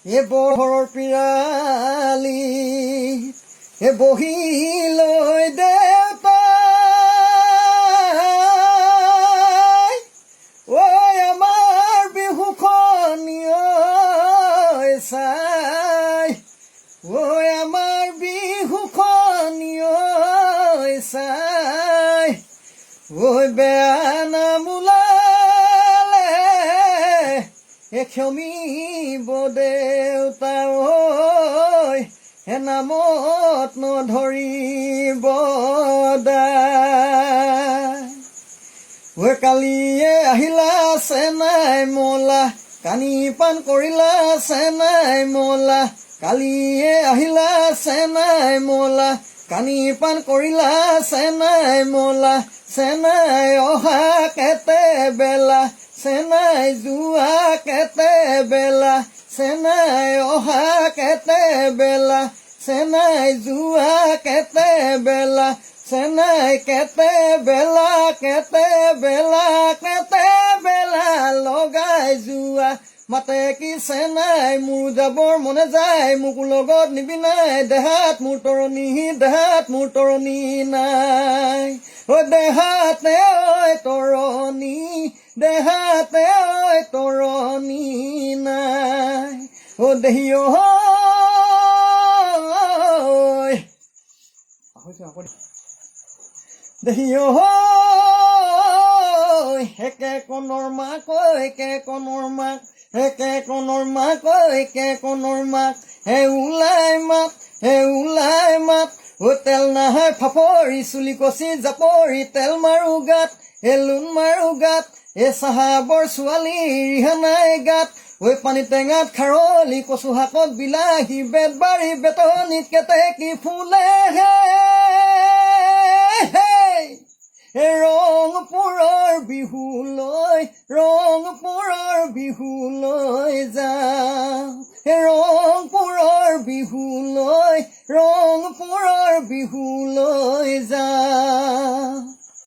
এ বৰৰ পিৰালি এ বহি লৈ দেউতাই, ঐ আমাৰ বিহুখনি ঐ চাই, ঐ আমাৰ বিহুখনি ঐ চাই, ঐ বেয়া নাম ওলালে এ ক্ষমিব দেউতা, ঐ হে নামত নধৰিব দাই। ঐ কালিয়ে আহিলা চেনাই মলা, কানি পান কৰিলা চেনাই মলা। কালিয়ে আহিলা চেনাই মলা, কানি পান কৰিলা চেনাই মলা। চেনাই অহা কেতে বেলা, চেনাই যোৱা কেতে বেলা। চেনাই অহা কেতে বেলা, চেনাই যোৱা কেতে বেলা। চেনাই কেতে বেলা, কেতে বেলা, কেতে বেলা লগাই যোৱা। মাতে কি চেনাই, মোৰ যাবৰ মনে যায়, মোক লগত নিবি নাই? দেহাত মোৰ তৰণি, দেহাত মোৰ তৰণি নাই। ঐ দেহাতে ঐ তৰণি, দেহাতে ঐ তৰণি নাই। অ দেহি ঐ, পাহৰিছোঁ আকৌ। দেহি ঐ, একে কণৰ মাক ঐ, একে কণৰ মাক, একে কণৰ মাক ঐ, একে কণৰ মাক। হে ওলাই মাত, হে ওলাই মাত। ঐ তেল নাহাই ফাপৰি, চুলি কচি জাপৰি, তেল মাৰো গাত, এ লোন মাৰো গাত, এ চাহাবৰ ছোৱালী ৰিহা নাই গাত। ঐ পানী টেঙাত খাৰলি, কচু শাকত বিলাহী, বেতবাৰী বেতনিত কেতেকী ফুলে হে হে। ৰংপুৰৰ বিহুলৈ, ৰংপুৰৰ বিহুলৈ যাওঁ। ৰংপুৰৰ বিহুলৈ, ৰংপুৰৰ বিহুলৈ যাওঁ।